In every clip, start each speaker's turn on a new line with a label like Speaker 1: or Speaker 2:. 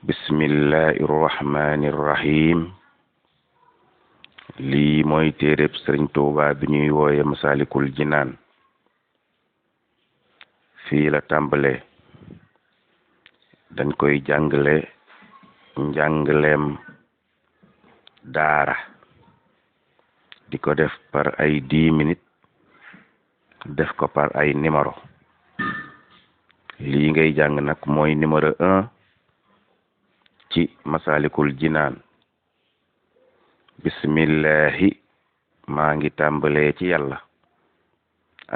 Speaker 1: bismillahi irrahmani irrahim lii mooy téereb sëriñ Tuuba bi ñuy wooye masalikul jinaan fii la tàmbale dañ koy jàngale njàngaleem daara di ko def par ay 10 minutes def ko par ay numéro lii ngay jàng nag mooy numéro 1 ci masalikul jinaan bismillahi maa ngi tàmbalee ci yàlla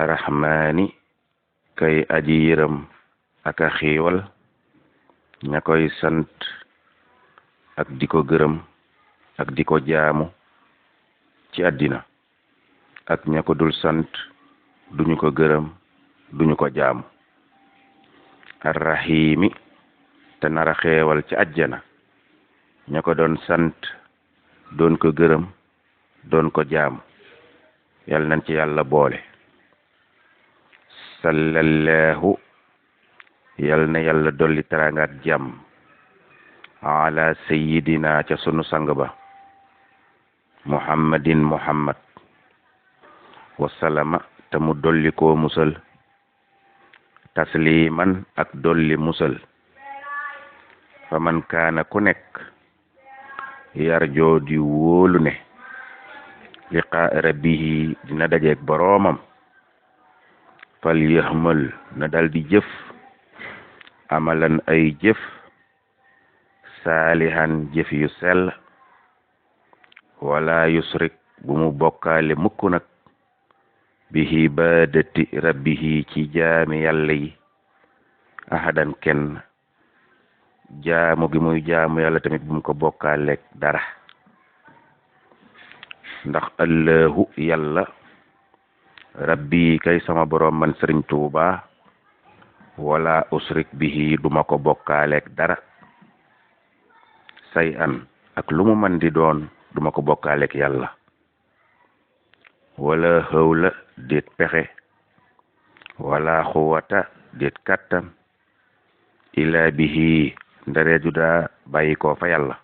Speaker 1: arrahmaani kay aji yërëm ak a xiiwal ña koy sant ak di ko gërëm ak di ko jaamu ci àddina ak ña ko dul sant duñu ko gërëm duñu ko jaamu arrahimi te nara xeewal ci àjjana ña ko doon sant doon ko gërëm doon ko jaamu yal nañ ci yàlla boole sallallahu yal na yàlla dolli teraangaat jàmm ala sayyidina ca sunu sang ba muhammadin muhammad wasalama te mu dolli koo musal tasliman ak dolli musal fa man kaana ku nekk yarjoo di wóolu ne liqaa rabbihi dina dajeek boroomam fal yahmal na dal di jëf amalan ay jëf saalihan jëf yu sell wala yusrik bu mu bokkaale mukk nag bihi badati rabbihi ci jaami yàlla yi ahadan kenn jaamu gi muy jaamu yàlla tamit bu mu ko bokkaaleeg dara ndax allahu yàlla rabbi kay sama boroom man sëriñ Tuuba wala usrik bihi duma ko bokkaaleeg dara say an ak lu mu man di doon duma ko bokkaaleeg yàlla wala xawla déet pexe wala xuwata déet kàttan ila bihi ndareeju daa bàyyi ko fa yàlla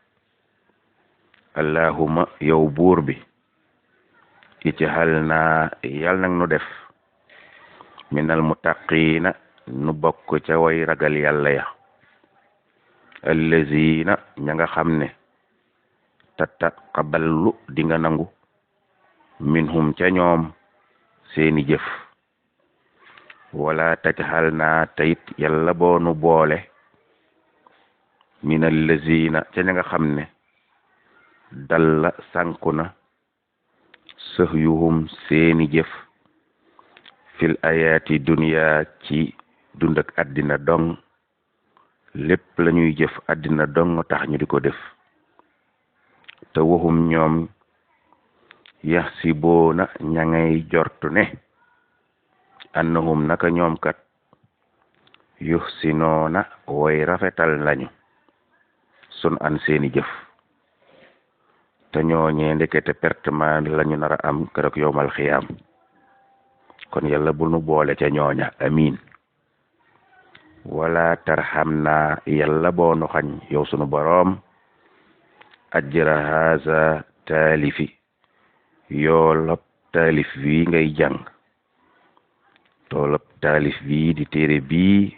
Speaker 1: allahuma yow buur bi ij'al naa yal nag nu def minal muttaqiina nu bokk ca way ragal yàlla ya allazina ña nga xam ne tataqabbalu di nga nangu minhum ca ñoom seeni jëf wala taj'al naa tayit yàlla boo nu boole minal lazina ca ña nga xam ne dalla sànku na sahyuhum seeni jëf fil ayaati dunya ci dund ak àddina dong lépp lañuy jëf àddina dong tax ñu di ko def te waxum ñoom yaxsiboona ña ngay jortu ne annahum naka ñoom kat yuxsinoona way rafetal lañu sun an seeni jëf te ñooñee ndekete pertement lañu nar a am keroog yowmal xiyaam kon yàlla bu nu boole ca ñooña amin wala tarxam naa yàlla boo nu xañ yow sunu boroom ajra haza taalifi yoolab taalif bii ngay jàng toolab taalif bii di téere bii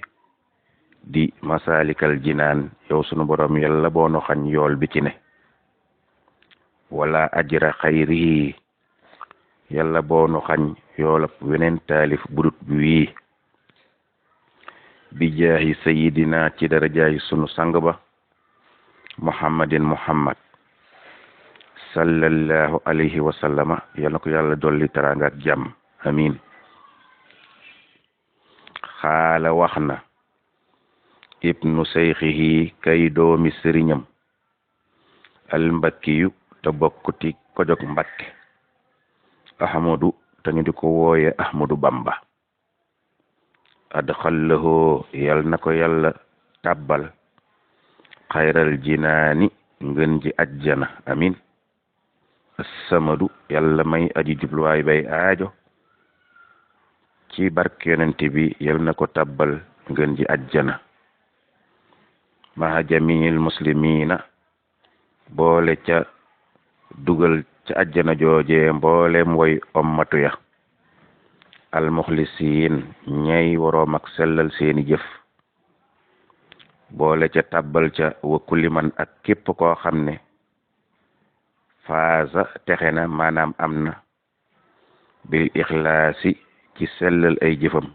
Speaker 1: di masalikal jinaan yow sunu boroom yàlla boo nu xañ yool bi ci ne wala ajra xayrihi yàlla boo nu xañ yoolab weneen taalif budut bi wii bi jaahi sayidina ci darajaayi sunu sang ba muhammadin muhammad sallallahu alayhi wa sallama yal na ko yàlla dolli teraanga ak jàmm amin xaala wax na ibnu seyxihi kay doomi sëriñam almbakkiyu te bokkuti ko jog mbakke ahmadu te ñu di ko wooye ahmadu bamba adxallahu yal na ko yàlla tàbbal xayral jinaani ngën ji ajjana amin assamadu yàlla may aji jubluwaay bay aajo ci barke yonente bi yal na ko tàbbal ngën ji ajjana maha jamiil muslimina boole ca dugal ca ajjana jooje mboolem woy ommatu ya almuxlisiin ñay waroom ak sellal seeni jëf boole ca tàbbal ca wa kulli man ak képp koo xam ne faasa texe na maanaam am na bil ixlaasi ci sellal ay jëfam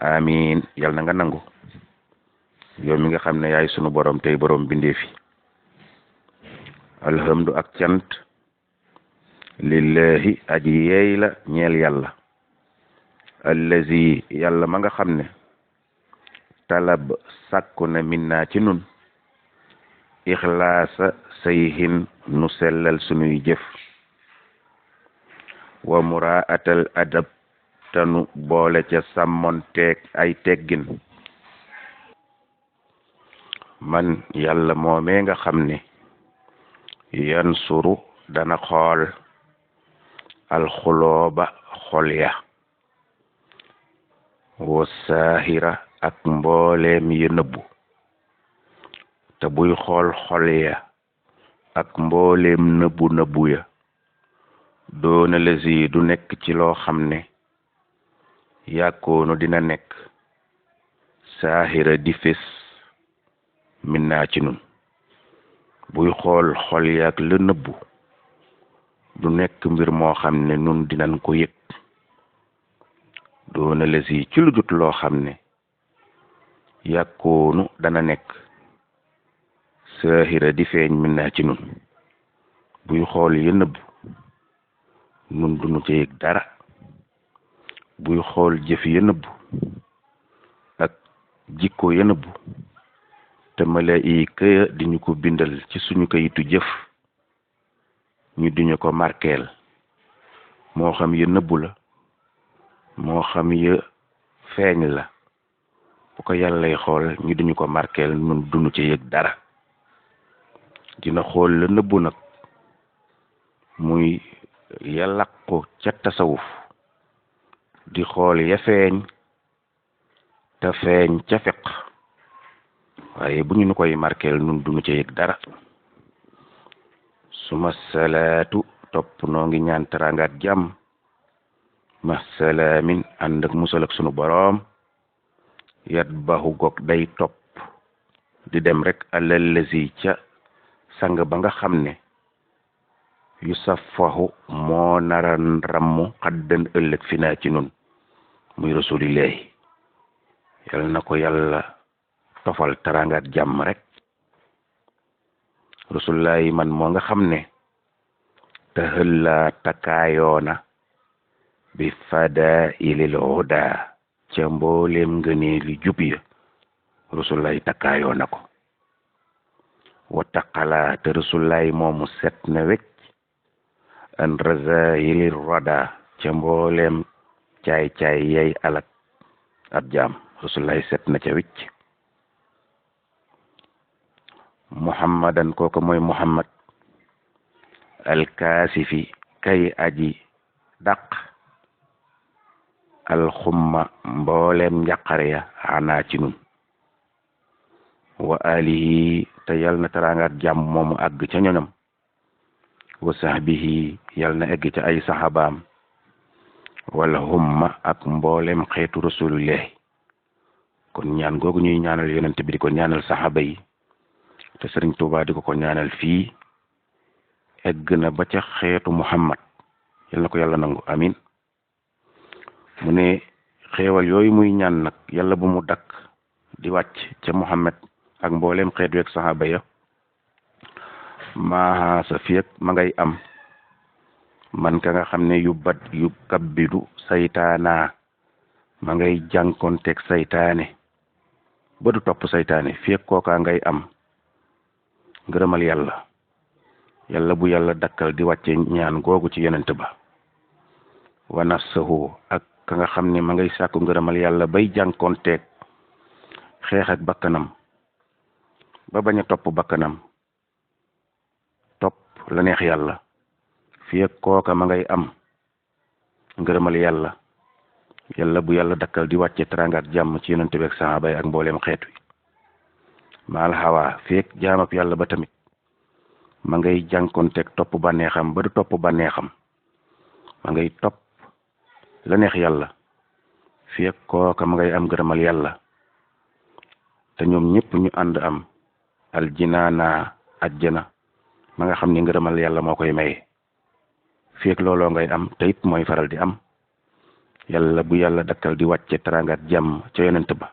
Speaker 1: amiin yal na nga nangu yow mi nga xam ne yaay sunu borom tey borom bindee fi alhamdu ak cant lillahi aji yeey la ñeel yàlla allazi yàlla ma nga xam ne talab sàkku na minna ci nun ixlaasa sayhin nu sellal sunuy jëf wa muraatal adab tanu boole ca sàmmoon teeg ay teggin man yàlla moomee nga xam ne yansuru dana xool alxulooba xol ya wa saahira ak mbooleem ya nëbbu te buy xool xol ya ak mbooleem nëbbu ya doona lesi du nekk ci loo xam ne yàkkoonu dina nekk saahira di fés min naa ci nun buy xool xol ya ak la nëbbu du nekk mbir moo xam ne nun dinañ ko yëg doona lesi ci lu dut loo xam ne yàkkoonu dana nekk saahira di feeñ min naa ci nun buy xool ya nëbbu nun duñu ci yëg dara buy xool jëf ya nëbbu ak jikko ya nëbbu te malaayika ya di ñu ko bindal ci suñu kayitu jëf ñu duñu ko markeel moo xam ya nëbbu la moo xam ya feeñ la bu ko yàllay xool ñu duñu ko markeel nun duñu ci yëg dara dina xool la nëbbu nag muy ya làqu ca tasawuf di xool ya feeñ te feeñ ca fiq waaye bu ñu nu koy markeel nun duñu ca yëg dara suma salaatu topp noo ngi ñaan teraangaat jàmm ma salaamin ànd ak musal ak sunu boroom yat baxu gog day topp di dem rek alalazi ca sang ba nga xam ne yu safahu moo naran rammu xaddan ëllëg fi naa ci nun muy rasulillahi yal na ko yàlla tofal teraangaat jàmm rek rasulullahi man moo nga xam ne te xëllaa takaayoona bi fada ilil huda ca mbooleem ngënee li jub ya rasulullahi takaayoona ko wa taqala te rasulullahi moomu set na wecc an raza yilir rada ca mbooleem caay-caay yay alak ab jaam rasulullahi set na ca wecc muhammadan kooku mooy muhammad alkaasifi kay aji daq alxumma mbooleem njaqare ya xanaa ci nun wa alihi te yal na teraangaat jàmm moomu àgg ca ñoñam wa sahbihi yal na egg ca ay saxabaam wala humma ak mbooleem xeetu rasulullahi kon ñaan googu ñuy ñaanal yonent bi di ko ñaanal saxaaba yi te sëriñ Tuubaa di ko ñaanal fii egg na ba ca xeetu muhammad yal na ko yàlla nangu amin mu ne xeewal yooyu muy ñaan nag yàlla bu mu dakk di wàcc ca muhammad ak mbooleem xeetu yeeg saxaaba ya maa sa fiyeg ma ngay am man ka nga xam ne yu kabbidu saytaana ma ngay jànkonteeg saytaane ba du topp saytaane fiyeg kookaa ngay am ngërëmal yàlla bu yàlla dakkal di wàcce ñaan googu ci yonent ba wa nafsahu ak ka nga xam ne ma ngay sàkku ngërëmal yàlla bay jànkonteeg xeex ak bakkanam ba bañ a topp bakkanam topp la neex yàlla fii ak kooka ma ngay am ngërëmal yàlla bu yàlla dakkal di wàcce teraangaat jàmm ci yonent bi ak saxaaba yi ak mbooleem xeet wi maal xawaa feek jaamab yàlla ba tamit ma ngay jànkonteeg topp bànneexam ba du topp bànneexam ma ngay topp la neex yàlla feek kooka ma ngay am gërëmal yàlla te ñoom ñëpp ñu ànd am aljinaana ajjana ma nga xam ni ngërëmal yàlla moo koy maye feek looloo ngay am te it mooy faral di am yàlla bu yàlla dakkal di wàcce teraangaat jàmm ca yonent ba